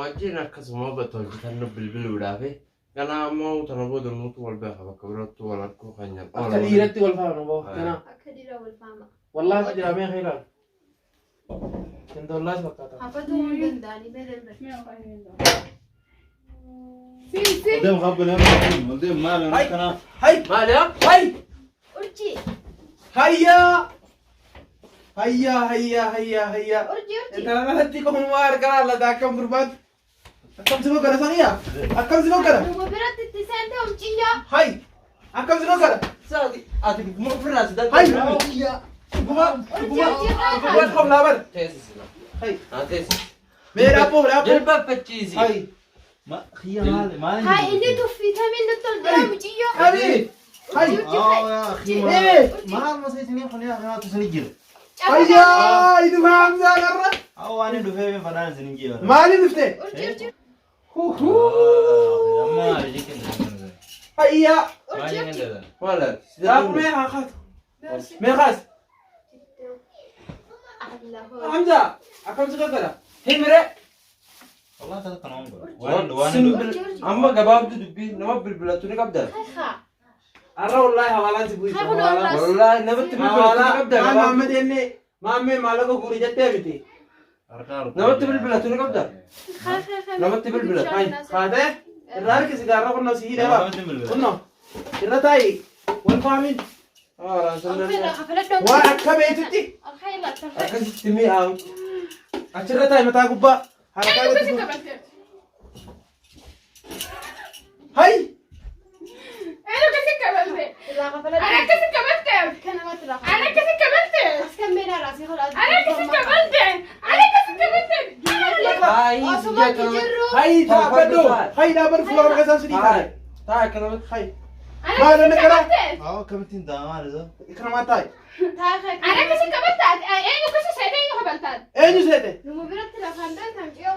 Wajjin akkasuma tolchitan nu bilbiluudhaafi. Ganaa ammoo tana booda nutu wal beeka bakka birattu wal arguu keenya. Akka dhiiratti wal faana boo. Ganaa. Akka dhiiraa wal faama. Wallaahi jira mee khayraa. Intollaas fakkaata. Hafatuu hin danda'anii mee danda'an. Si. Deem qabbu nama kun deem maal Hai. kana Hay! Maali haa? Hay! Urjii. Hayyaa! Hayyaa hayyaa hayyaa hayyaa. Urjii urjii. Intala kanatti qomumaa harka laallata akkam gurbaan. Akkam si goggara saniya? Akkam si goggara? Numa biratti itti seente umciyyaa. Hay! Akkam si goggara? Saati ati dhuguma ofirraa si Hay! dadhabde. Dhuguma dhuguma Urjii urjii dhuguma qomlaa bara. Teessisi. Hay! Haa teessisi. Mee dhaabboo dhaabboo. Jilbaaffachiisi. Hay! ma khiyya maal maal Haa inni tuffiitamiin nutti ol jira muciyyoo. Qabi! Hay! Urjii urjii. Eh! maal masa isinii kun yaa kanaatu isinii jira Hayyaa! Iduma Hamzaa garra. haa waan hin dhufee fadhaan isinii jira Maaliif dhufte? Urjii urjii. Huhuu! amma Hayyaa! Urjii urjii. Maali? Dhaabboo mee haa kaatu. Mee kaas. Allahu. Hamza! Akkam si goggara? Himire. والله كذا كان عمره waan waan Simbil amma gabaabduu dubbii nama bilbilatu ni qabda. Haa. Arra wallaahi hawaalaan si bu'isa. Haa kun warra- Wallaahi namatti bilbilatu ni qabda. Maal Maammed jennee maammee maallaqa guuri jettee miti. Namatti bilbilatu ni qabda. Haa haa haa. Namatti bilbila. Hay kaatee irra harkisi gaarra kunnoo si hidhee bara. Kunnoo irra taa'i wal faamin waan akka beektutti Akkasitti mi'aawu. achirra taa'i mataa gubbaa harkaa Eenyu irratti kasi fuudhi. qabatte? Hay Eenyu kasi qabatte? Ana akkasi qabatte? Ana akkasi qabatte? Ana akkasi qabatte? Ana akkasi qabatte? Hay dhaabbadhu hay dhaabbadhu fuula kana keessaan si dhiitaa. Taa'e kanamatti. Hay Ana Maal akkasi inni karaa? qabatte? haa akkamittiin ta'a maal isa kana taa'i. Ana akkasi qabatte? Eenyu kasi seete eenyu kabaltaan? Eenyu seete?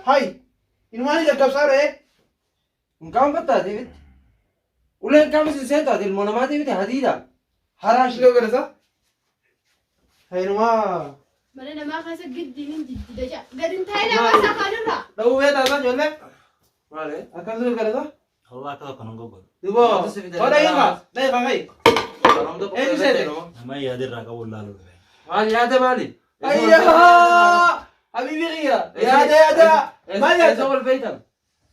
Hay inumaan gaggabsaa ree. Hin qaanfattaati miti. Uleen qaama sin seentaati ilmoo namaati miti hadiidha. Haraashi. Shiloo garasa. Hay inumaa Mana namaa keessa giddi hin jiddida jaa. Gadi hin taa'in hawaasa afaanirraa. dhawuu beektaa isaan ijoollee Maali? akkam si garasa. والله كذا كان gogo Duboo. Oo dhahiiqa dhahiiqa hay. Eenyu seete? nama yaadirraa qabu laalu dhufe Maali yaada maali? Ayyaa! Habibi kiyya! Yaada yaada! Maal Eessa yaada? wal beektan?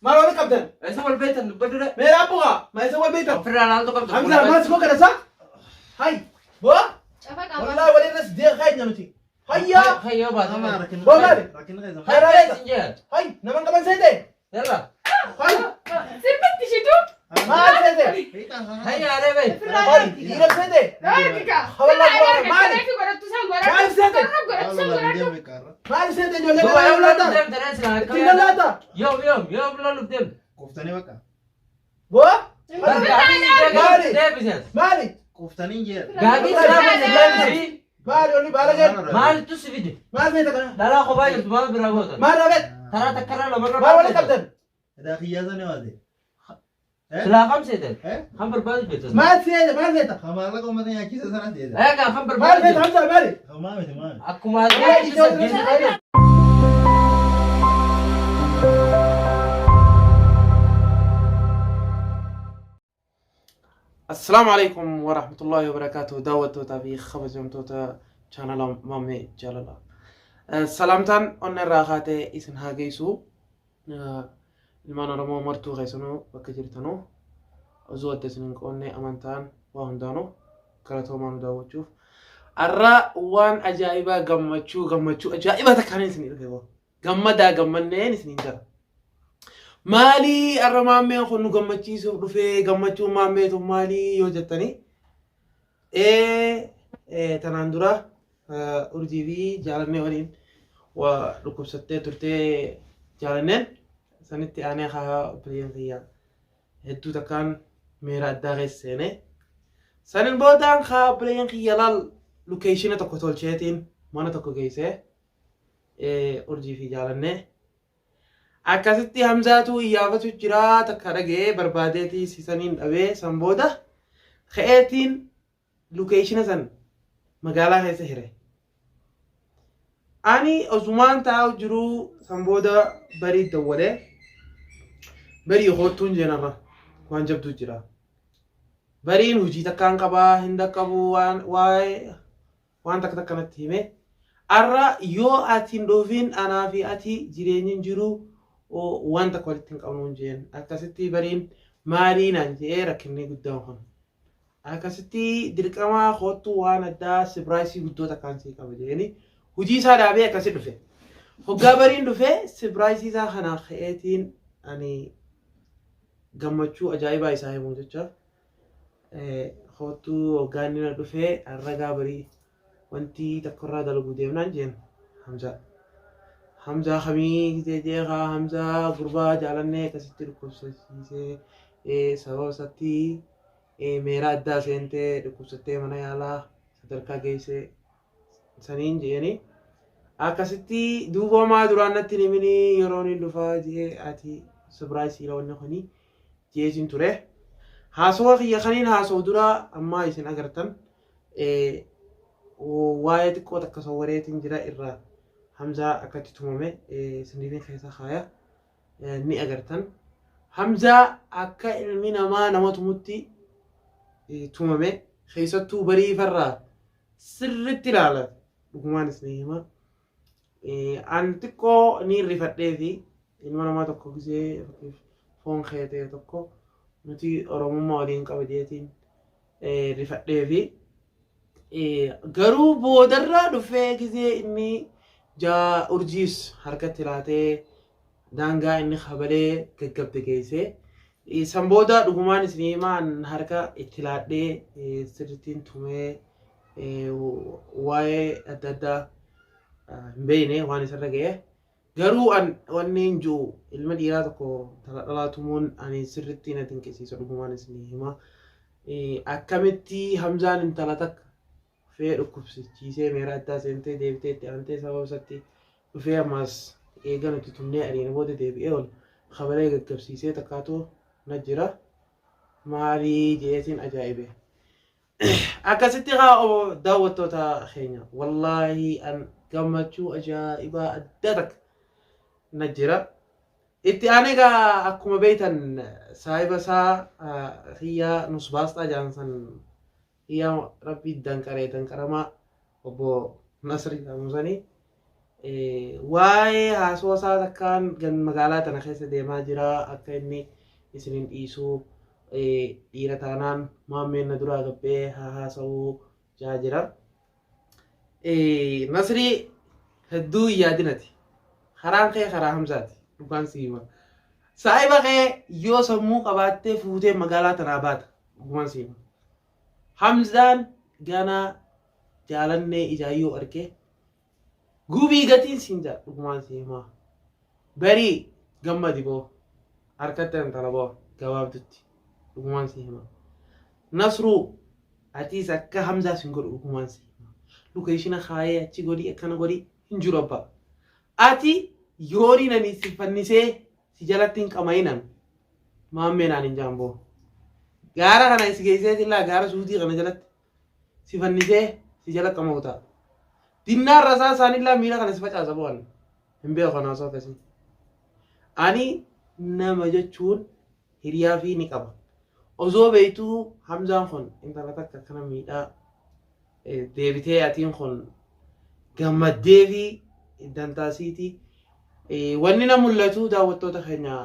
Maal wal qabdan? Eessa wal beektan dubbadhu dha. Mee dhaabbuqa? Maa isa wal beektan? Ofirraa laaltu qabda. Hamza maal si goggara Hay! Boo! Cafa qaba. Wallaahi walirras deeqaa enya nuti. Hayyaa! Hayyoo baate. Boo maali? rakkina keessa Hay Hayyoo sin jee. Hay! Nama hin qaban seete? Yalla. Hay! Sirbatti shitu? Maal seete? Hayyaalee bee. Hay! Dhiira seete? Argika. Wallaahi maali? Reefi godhattu san godhattu. Maal seete? Godhattu san godhattu. Maal seete ijoollee Duuba kana yoom yoo lolluuf laata? deemte rees laa akkam Ittiin yaada? lallaata? Yoom yoom yoom lolluuf deemte? Quuftanii bakka Boo! Gaabii Maali? deebiseen. Maali? quuftanii jira Gaabii silaa deebisii. Maali olli baala jedhu? Maaltu si fide? Maal seete kana? Dhalaa kophaa jirtu maal biraa gootan? Maal raabet? Taraa takkarraa lamarra Maal waliin qabdan? edaa kiyyaa sani waate Silaa kam seeten? Kan barbaadu jirtu. Maal seete? Maal seeta? Maallaqa uummata nyaachisa sana seeta Egaa kan Maal barbaadu seeta jirtu. Hamza maali? Hamaa miti maali Akkuma ati Assalaamu alaikum warahmatullahi wabarakatuh daawwattootaa fi kabajamtoota chaanala Maammee Jaalalaa. Salaamtaan onna irraa kaatee isin haa geessu. Ilmaan Oromoo martuu keessanuu bakka jirtanuu osoo adda isin hin qoonne amantaan waa hundaanuu galatoomaa nu daawwachuuf. Har'a waan ajaa'ibaa gammachuu gammachuu ajaa'ibaa takkaan isin dhufe boo. Gammadaa gammanneen isiniin jira. Maalii har'a maammeen kun nu gammachiisuuf dhufee gammachuun maammee tun maalii yoo jettanii ee tanaan dura urjii fi jaalannee waliin waa dhukkubsattee turtee jaalanneen sanitti aanee haa obboleeyyan kiyya hedduu takkaan miira addaa keessa seenee sanin boodaan haa obboleeyyan kiyya laal lokeeshina tokko tolcheetiin mana tokko geessee urjii fi jaalannee akkasitti Hamzaatu iyyaafatu jira takka dhaga'ee barbaadeetii sisaniin dhabee san booda ka'eetiin lokeeshina san magaalaa keessa hire. Ani osumaan taa'u jiruu san booda barii dawwalee Barii koottuun jeenarra waan jabduu jira. Bariin hojii takkaan qabaa hin dhaqqabu waan waa'ee waan takka takka natti hime. Arra yoo ati hin dhufin anaa fi ati jireenyi hin jiru waan takka walitti hin qabnu hin jeen. Akkasitti bariin maalii naan je'ee rakkinni guddaan kun. Akkasitti dirqama koottu waan addaa sibiraayisii guddoo takkaan sii qaba jeeni hojii isaa dhaabee akkasi dhufe. Hoggaa bariin dhufe sibiraayisii isaa kana ka'eetiin ani gammachuu ajaa'ibaa isaa himuu jecha koottuu hoggaa inni na dhufee arragaa barii wanti takka irraa dalaguu deemnaan jeen Hamzaa. Hamzaa kamii gisee jeekaa Hamzaa gurbaa jaalannee akkasitti dhukkubsachiisee sababa isaatti meeraa addaa seentee dhukkubsattee mana yaalaa sadarkaa geessee saniin jeeni. Akkasitti duuba homaa duraan natti hin himinii yeroon hin dhufaa jee ati surprise wanni kuni jeetiin ture. Haasawa kiyya kaniin haasawu dura ammaa isin agartan waa'ee xiqqoo takka sawwareetiin jira irraa Hamzaa akkatti tumame isiniifin keessa kaaya ni agartan. Hamzaa akka ilmi namaa nama tumutti tumame keessattuu barii farraa sirritti ilaala dhugumaan isin hima. An xiqqoo ni rifadhee fi ilma namaa tokko gisee foon kee ta'e tokko nuti Oromummaa waliin qaba jeetiin rifadhee fi garuu boodarraa dhufee gisee inni jaa urjiis harkatti laatee daangaa inni kabalee gaggabde geessee san booda dhugumaan isin himaan harka itti laadhee sirrittiin tumee waa'ee adda addaa hin beekne waan isarra ga'e. Garuu an wanni hin jiru ilma dhiiraa tokko intala dhalaa tumuun ani sirriitti na dinqisiisa dhugumaan isin hima. Akkamitti Hamzaan intala takka dhufee dhukkubsachiisee meera addaa seentee deebitee itti aantee sababa isatti dhufee ammaas eega nuti tumnee ariine booda deebi'ee ol kabalee gaggabsiisee takkaatu na jira. Maalii jeetiin ajaa'ibe. Akkasitti haa daawwattoota keenya wallaahi an gammachuu ajaa'ibaa adda takka na jira. Itti aanee egaa akkuma beektan saahiba isaa kiyyaa nus baasxaa jaansan kiyyaa rabbii danqaree danqaramaa obbo Nasri jedhamu sanii waa'ee haasoo isaa takkaan gan magaalaa tana keessa deemaa jira akka inni isin hin dhiisuu dhiira taanaan maammeen na duraa gabbee haa haasa'uu jaa jira. Nasrii hedduu hin yaadinati. Karaan kee karaa Hamzaati. Dhugaan si hima. Saahiba kee yoo sammuu qabaattee fuutee magaalaa tanaa baata. Dhugumaan si hima. Hamzaan ganaa jaalannee ijaan yoo arge gubii gatiin siin jedha dhugumaan si himaa. Barii gammadi boo harkatti intala boo gabaabdutti dhugumaan si hima. Nasruu atiis akka Hamzaa sin godhu dhugumaan si hima. Lokeeshina kaayee achi godhi akkana godhi hin jiru abbaa. Ati yooniin ani si fannisee si jalatti hin qama'inan maammee naan hin jaan boo. Gaara kana si geessee sillaa gaara suutii kana jalatti si fannisee si jala qama'u ta'a. Dinnaan rasaa isaanillaa miila kana si facaasa boo ani. Hin beeku kana osoo akkasii. Ani nama jechuun hiriyaa fi ni qaba. Osoo beektuu Hamzaan kun intala takka akkana miidhaa deebitee atiin kun gammaddee fi dantaasiiti. Wanni na mul'atu daawwattoota keenya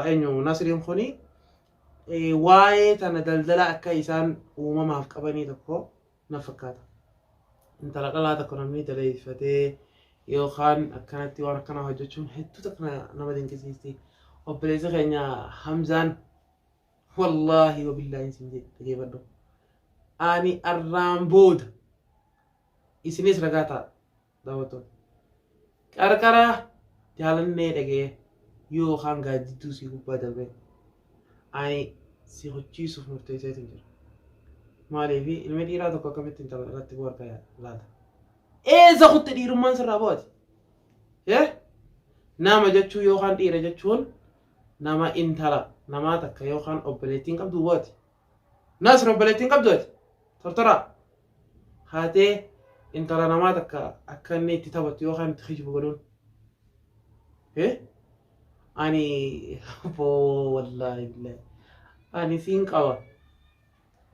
eenyu Nasriin kuni waa'ee tana daldala akka isaan uumamaaf qabanii tokko na fakkaata. Intala dhalaa tokko namni daleeffatee yookaan akkanatti waan akkanaa hojjechuun hedduu takka nama dinqisiisti. Obboleessi keenya Hamzaan wallaahi wabillaahi isin jedhe dhageeffadhu. Ani arraan booda isinis ragaa ta'a daawwattoota. Qarqara jaalannee dhagee yookaan gaaddidduu sii gubbaa darbee ani si hochiisuuf murteesseetiin jira. Maaliif ilmi dhiiraa tokko akkamitti intala irratti bu'u harka laata? Eessa kutte dhiirummaan sirraa bu'ati? Nama jechuun yookaan dhiira jechuun nama intala namaa takka yookaan obboleettiin qabdu bu'ati. Nasr obboleettiin qabdu ati? Tortoraa. Haatee intala namaa takka akka inni itti taphattu yookaan itti kijibu godhuun. Ani boo wallaahi billaahi ani siin qaba.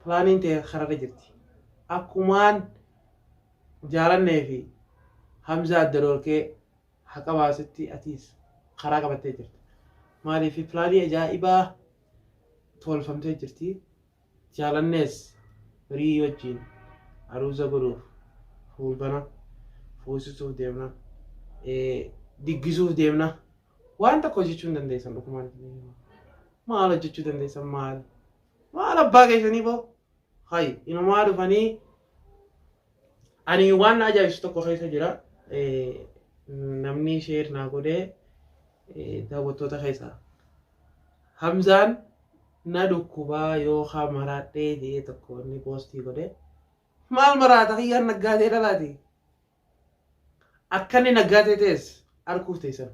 Pilaaniin ta'e kararra jirti. Akkumaan jaalannee fi Hamzaa adda dhoorkee haqa baasutti atiis karaa qabattee jirta. Maaliif pilaanii ajaa'ibaa tolfamtee jirti. Jaalannees firii wajjin aruuza godhuuf fuulbana fuusisuuf deemna. Diggisuuf deemna. Waan tokko hojjechuu hin dandeessan dhugumaan isin hima. Maal hojjechuu dandeessan maal? Maal abbaa keessanii boo? Hay inumaa dhufanii ani waan na ajaa'ibsu tokko keessa jira. Namni sheer naa godhee daawwattoota keessaa. Hamzaan na dhukkubaa yookaan maraadhee jedhee tokko inni poostii godhe. Maal maraata kiyyaan naggaatee dhalaati? Akka inni naggaatee ta'es arguuf teessan.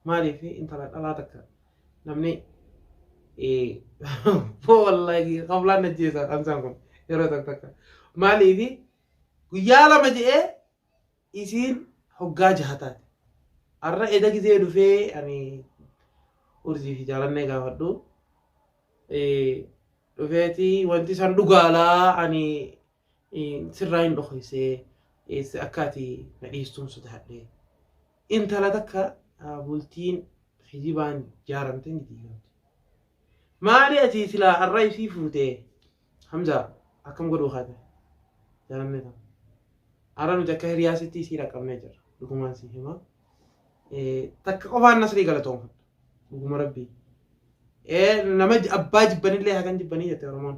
Maaliif intala dhalaa takka namni boo wallaahi qablaan ajjeesa Hamzaan kun yeroo takka takka. Maaliif guyyaa 2 je'ee isiin hoggaa jaha taate. Har'a eda gizee dhufee ani urjii fi jaalannee gaafadhu. Dhufeeti wanti san dhugaalaa ani sirraa hin dhokaysee akka ati na dhiistuun sodaadhe. Intala takka bultiin kijibaan jaaramte ni diigamte. Maali ati silaa har'a isii fuutee Hamza akkam godhuu kaate? Jaalannee tana. Har'a nuti akka hiriyaasitti isii dhaqqabnee jirra. Dhugumaan si hima. Takka qofaan nasrii galatoomfadha. Dhuguma rabbii. Nama abbaa jibbanillee hagan jibbanii jette Oromoon.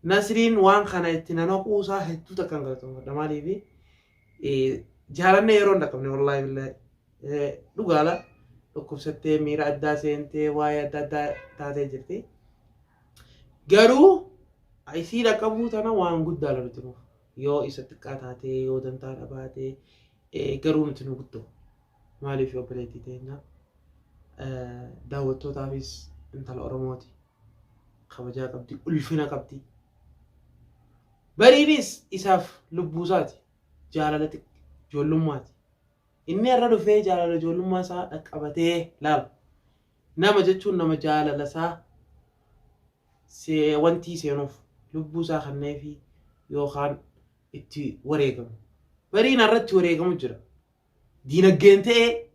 Nasriin waan kana itti na naquusaa hedduu takkaan galatoomfadha. Maaliifi jaalannee yeroo hin dhaqqabne wallaahi billaahi. Dhugaala dhukkubsattee miira addaa seentee waa'ee adda addaa taatee jirti. Garuu isii dhaqqabuu tana waan guddaadha nuti nuuf. Yoo isa xiqqaa taatee yoo dantaa dhabaatee garuu nuti nu guddoo. Maaliif obboleettii teenya daawwattootaafis intala Oromooti. Kabajaa qabdi, ulfina qabdi. Bariinis isaaf lubbuusaati. Jaalala ijoollummaati. Inni har'a dhufee jaalala ijoollummaa isaa dhaqqabatee laala. Nama jechuun nama jaalala isaa wantii seenuuf lubbuu isaa kenneefii yookaan itti wareegamu. Bariin har'atti wareegamu jira. Diinaggeen ta'ee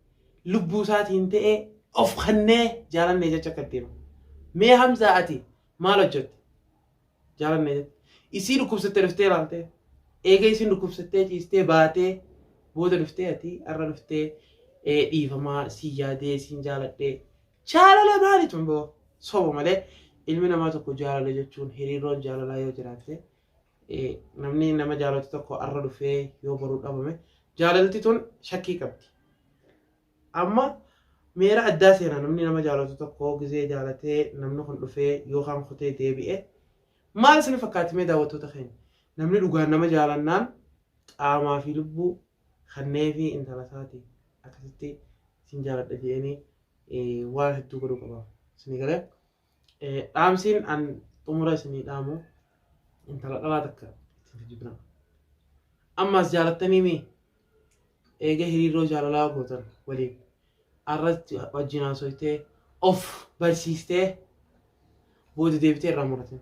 lubbuu isaatiin ta'ee of kennee jaalannee jecha akka deema. Mee Hamzaa ati maal hojjette? Jaalannee jette. Isii dhukkubsattee dhuftee ilaaltee. Eega isiin dhukkubsattee ciistee baatee booda dhuftee ati har'a dhuftee dhiifamaa siin yaadee siin jaaladhee. Jaalala maali tun boo? Soba malee ilmi namaa tokko jaalala jechuun hiriiroon jaalalaa yoo jiraatte namni nama jaalatu tokko har'a dhufee yoo boruu dhabame jaalalti tun shakkii qabdi. Amma miira addaa seena namni nama jaalatu tokko gizee jaalatee namni kun dhufee yookaan kutee deebi'e maal isin fakkaatti mee daawwattoota keenya namni dhugaan nama jaalannaan qaamaa fi lubbuu kanneefi intala isaati akkasitti sin jaaladha jedhanii waan hedduu godhuu qaba. Isinii galee dhaamsiin an xumura isinii dhaamu intala dhalaa takka ittiin kijibina. Ammaas jaalattanii mii eega hiriiroo jaalalaa gootan waliin arratti wajjin haasoytee of barsiistee booda deebitee irraa muratin.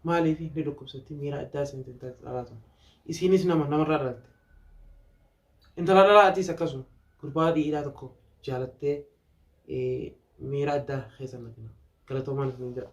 Maaliif ni dhukkubsatti miira addaa seente intalti dhalaa tun. Isiinis nama namarraa dhalatte. Intala dhalaa atiis akkasuma gurbaa dhiiraa tokko jaalattee miira addaa keessa naqina. Galatoomaan isiniin jedha.